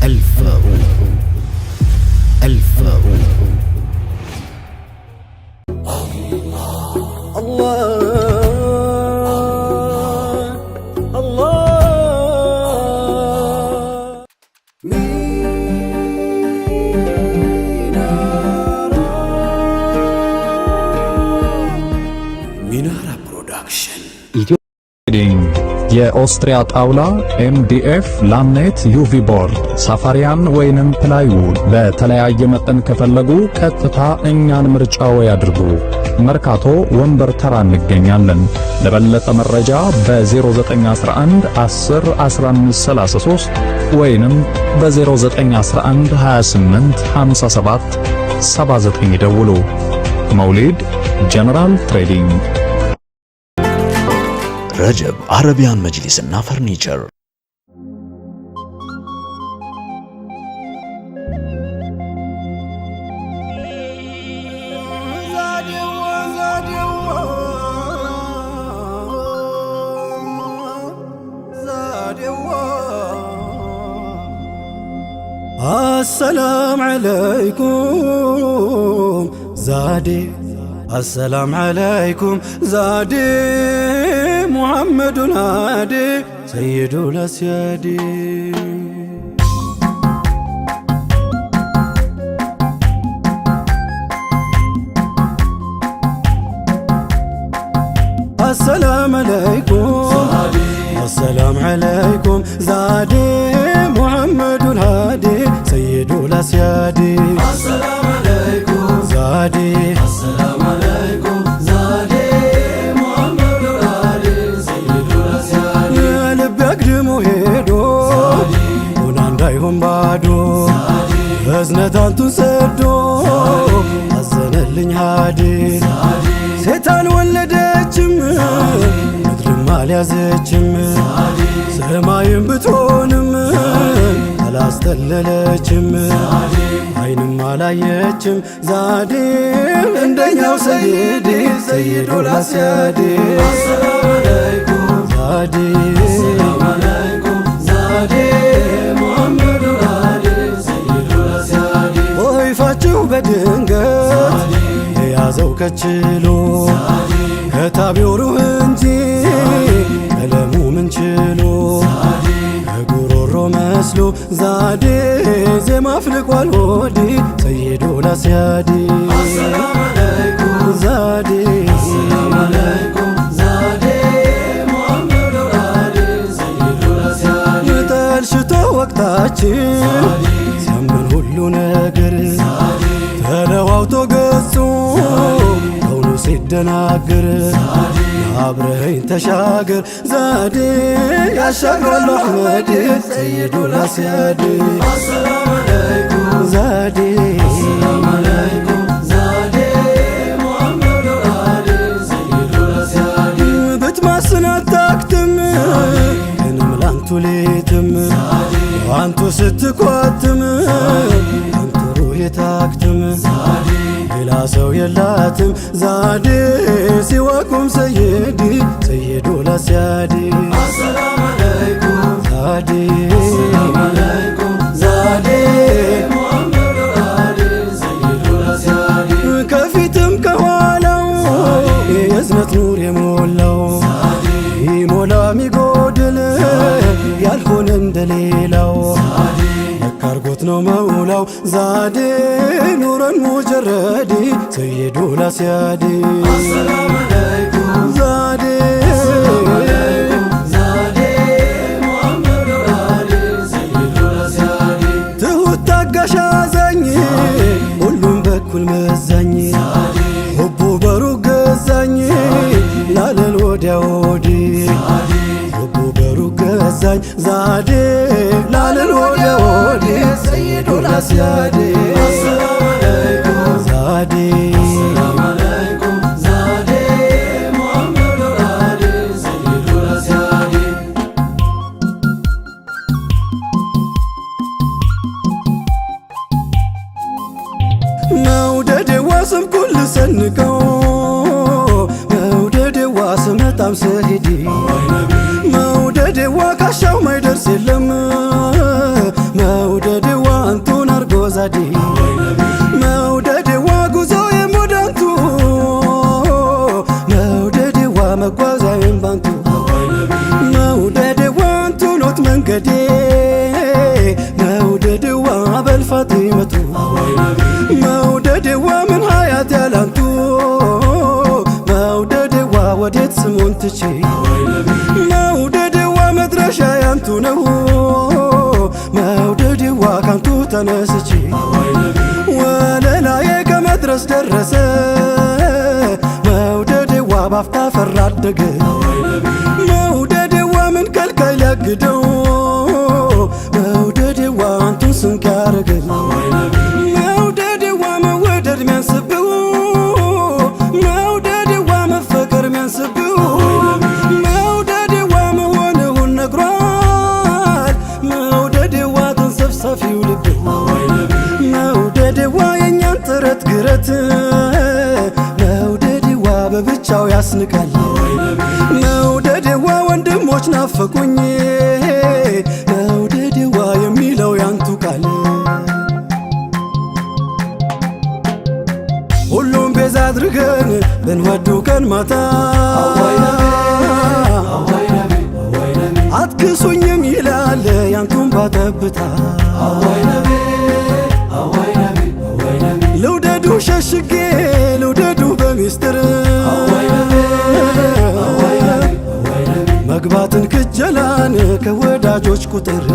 الفاروق، الفاروق. الله الله. ሚናራ ፕሮዳክሽን። የኦስትሪያ ጣውላ፣ MDF፣ laminate፣ UV board፣ ሳፋሪያን ወይንም plywood በተለያየ መጠን ከፈለጉ ቀጥታ እኛን ምርጫዎ ያድርጉ። መርካቶ ወንበር ተራ እንገኛለን። ለበለጠ መረጃ በ0911 10 1533 ወይንም በ0911 28 57 79 ይደውሉ። መውሊድ ጀነራል ትሬዲንግ። ረጀብ አረቢያን መጅሊስና ፈርኒቸር። ዛዴዋ ዛዴዋ ዛዴዋ፣ السلام عليكم زادي، السلام عليكم زادي، محمد الهادي سيد الأسياد. السلام عليكم، السلام عليكم زادي، محمد الهادي سيد الأسياد. السلام عليكم زادي، السلام عليكم زادي، محمد الهادي سيد الأسياد. ልብ አግድሞ ሄዶ ሆና እንዳይሆን ባዶ፣ እዝነት አንቱን ሰዶ አዘነልኝ ሃዲ። ሴት አልወለደችም፣ ምድርም አልያዘችም፣ ሰማይም ብትሆንም አላስጠለለችም፣ አይንም አላየችም ዛዴ እንደኛው ሰይዲ ሰይዱል አስያዲ። السلام عليكم ዛዴ፣ السلام عليكم زادي، محمد الهادي سيد الأسياد. ጦይፋችሁ በድንገት የያዘው ከችሎ፣ ከታቢው ሩህ እንጂ ቀለሙ ምን ችሎ፣ ከጉሮሮ መስሎ ዛዴ ዜማ አፍልቋል ሆዲ ሰይዱል አስያዲ። السلام عليكم ዛዴ፣ السلام عليكم زادي، محمد الهادي سيد الأسياد. ጠልሽቶ ወቅታችን ሲያምን ሁሉ ነገር ተለዋውጦ ገጹ ከውኑ ሲደናግር፣ አብረኸኝ ተሻገር ዛዴ ያሻግራል አሕመድ ሰይዱል አስያድ። السلام عليكم ዛዴ፣ السلام عليكم زادي، محمد الهادي سيد الأسياد. ብትማስን አታክትም እንም ላንቱ ሌትም አንቱ ስትኳትም አንቱ ሩሄ ታክትም፣ ሌላ ሰው የላትም ዛዴ ሲዋኩም ሰይዲ ሰይዱል አስያዲ። السلام عليكم ዛዴ፣ السلام عليكم زادي، محمد الهادي سيد الأسياد. ከፊትም ከኋላው የእዝነት ኑር የሞላው፣ ይሞላ ሚጎድል ያልሆነ እንደሌላው፣ ለካርጎት ነው መውላው ዛዴ ኑረን ሙጀረዲ ሰይዱል አስያዲ። السلام عليكم ዛዴ፣ السلام عليكم زادي، محمد الهادي سيد الأسياد. ትሁት ታጋሽ አዛኝ ሁሉም በኩል መዛኝ፣ ሁቡ በሩቅ ገዛኝ ላለል ወዲያ ወዲህ፣ ሁቡ በሩቅ ገዛኝ ዛዴ ላለል ወዲያ ወዲህ ሰይዱል አስያዲ። السلام عليكم ዛዴ፣ السلام عليكم زادي، محمد الهادي سيد الأسياد. መውደድ ዋስም ኩል ሰንቀው፣ መውደድ ዋስመጣም ሰሂዲ፣ መውደድ ዋ ካሻው ማይደርስ የለም መውደድ። መውደዴ መውደድዋ በልፋጢመቱ መውደድዋ ምን ሀያት ያላንቱ መውደድዋ ወዴት ስሙን ትቼ መውደድዋ መድረሻ ያንቱ ነው መውደድዋ ካንቱ ተነስቼ ወለላዬ ከመድረስ ደረሰ መውደድዋ ባፍታ ፈራ አደገ መውደድዋ ምን ከልካይ ሊያግደው መውደድዋ አንቱን ስንቅ ያረገ መውደድዋ መወደድ ሚያንስብው መውደድዋ መፈቀር ሚያንስብው መውደድዋ መሆንሁን ነግሯል መውደድዋ ተንሰፍሳፊው ልብ መውደድዋ የእኛን ጥረት ግረት መውደድዋ በብቻው ያስንቃል መውደድዋ ወንድሞች ናፈቁኝ መውደድዋ የሚለው ያንቱ ቃል ሁሉም ቤዛ አድርገን ብንወዱ ቀን ማታ አትክሱኝም ይላል ያንቱን ባጠብታ ልውደዱ ሸሽጌ ልውደዱ በሚስጥር መግባትን ክጀላን ከወዳጆች ቁጥር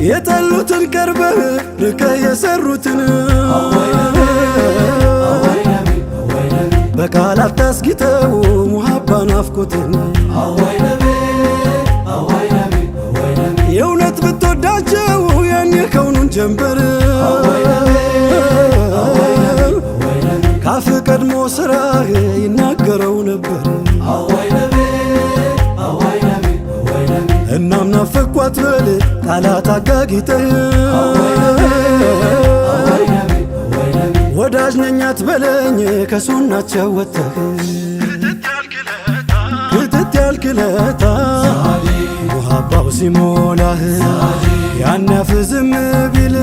የጠሉትን ቀርበህ ርቀህ የሰሩትን በቃላት ታስጊጠው ሙሀባ ናፍቆትን የእውነት ብትወዳቸው ያኔ ከውኑን ጀንበር ካፍ ቀድሞ ስራህ ይናገረው ነበር። እናም ናፈኳት በል ቃላት አጋጊጠህ ወዳጅ ነኝ አትበለኝ ከሱናቸው ወጥተህ ክትት ያልክለታ ሙሀባው ሲሞላህ ያናፍ ዝም ቢል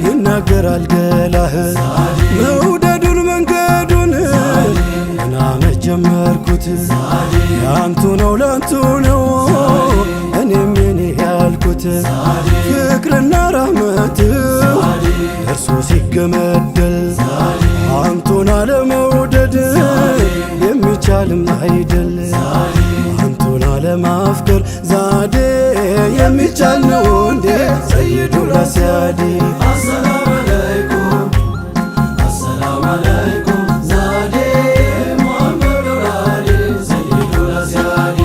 ይናገራል ገላህ መውደዱን መንገዱን ምናምን ጀመርኩት ያንቱ ነው ላንቱ ነው እኔም የኔ ያልኩት ፍቅርና ራህመት እርሱ ሲገመደል አንቱን አለመውደድ የሚቻልም አይደል አንቱን አለማፍቀር ዛዴ የሚቻል ነው እንዴ ሰይዱል አስያዴ አሰላም አለይኩም አሰላም አለይኩም ዛዴ ሙሐመድ ወላዲ ሰይዱል አስያዲ።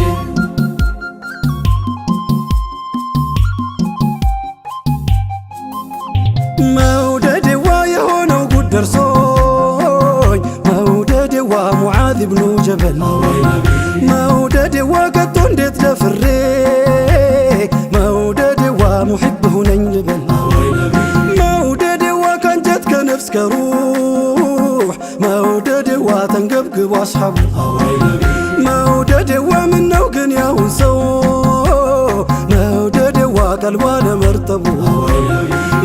መውደድዋ የሆነው ጉድ ደርሶኝ መውደድዋ ሙዓዝ ብኑ ጀበል መውደድዋ ከቶ እንዴት ደፍሬ መውደድዋ ሙሒብ ሁነኝ ልበል መውደድዋ ከአንጀት ከነፍስ ከሩሕ መውደድዋ ተንገብግቦ አስሓቡ መውደድዋ ምነው ግን ያሁን ሰው መውደድዋ ቀልቧ ለመርጠቡ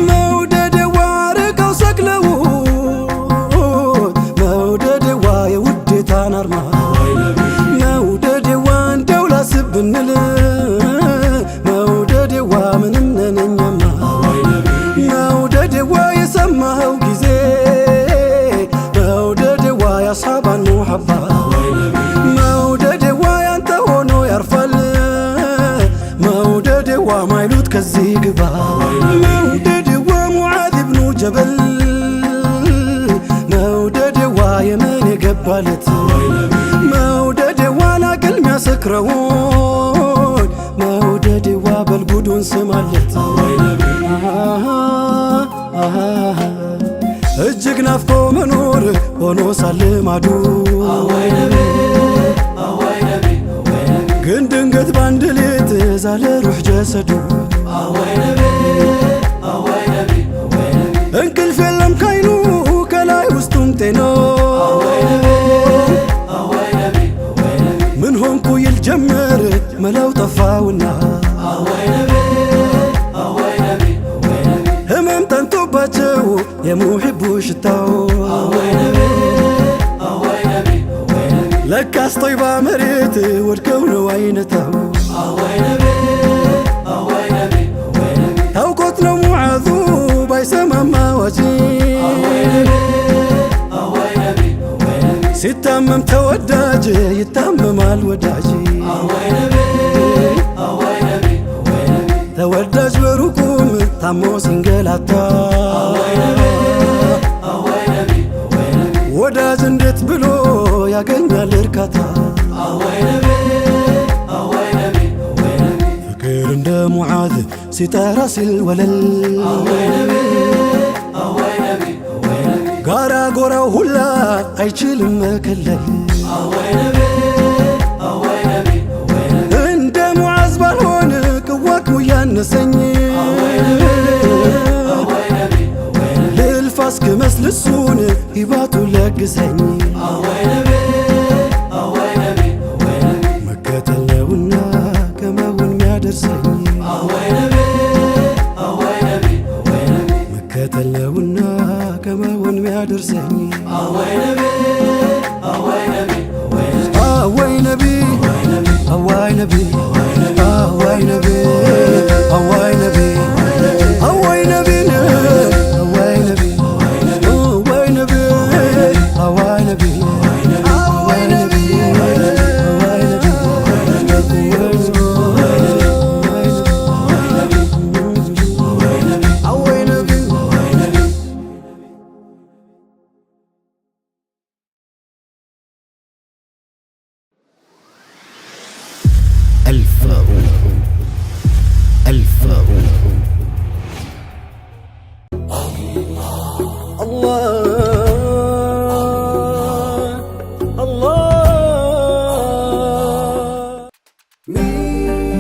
መውደድዋ ርቀው ሰቅለውት መውደድዋ የውዴታን አርማ መውደድዋ እንደው ላስብ ብንል መውደድዋ ምንም ነን እኛማ መውደድዋ የሰማኸው ጊዜ መውደድዋ ያስሓባን ሙሐባ መውደድዋ ያንተ ሆኖ ያርፋል መውደድዋ ማይሉት ከዚህ ግባ መውደድዋ ሙዓዝ ብኑ ጀበል መውደድዋ የመን የገባለት መውደድዋ ላቅል ሚያሰክረውን መውደድዋ በልጉዱን ስማለት እጅግ ናፍቆ መኖር ሆኖ ሳለ ማዱ ግን ድንገት ባንድ ሌት ዛለ ሩሕ ጀሰዱ እንቅልፍ የለም ካይኑ ከላይ ውስጡም ጤና ምን ሆንኩ ይል ጀመር መላው ጠፋውና ህመም ጠንቶባቸው የሙሒቡ ሽታው ለካስ ጦይባ መሬት ወድቀው ነው አይነ ሲታመም ተወዳጅ ይታመማል ወዳጅ። ተወዳጅ በሩቁም ታሞ ሲንገላታ ወዳጅ እንዴት ብሎ ያገኛል እርካታ? ፍቅር እንደ ሙዓዝ ሲጠራ ሲል ወለል ጋራ ጎራው ሁላ አይችልም መከለል። እንደ ሙዓዝ ባልሆን ቅዋቅሙ ያነሰኝ ልልፋ እስክመስል እሱን ሂባቱ ለግሰኝ። መከተል ነውና ከመሆን ሚያደርሰኝ፣ መከተል ነውና ከመሆን ሚያደርሰኝ። አወይ ነቢ፣ አወይ ነቢ፣ አወይ ነቢ፣ አወይ ነቢ፣ አወይ ነቢ፣ አወይ ነቢ፣ አወይ ነቢ፣ አወይ ነቢ፣ አወይ ነቢ፣ አወይ ነቢ፣ አወይ ነቢ። الفاروق، الفاروق. الله.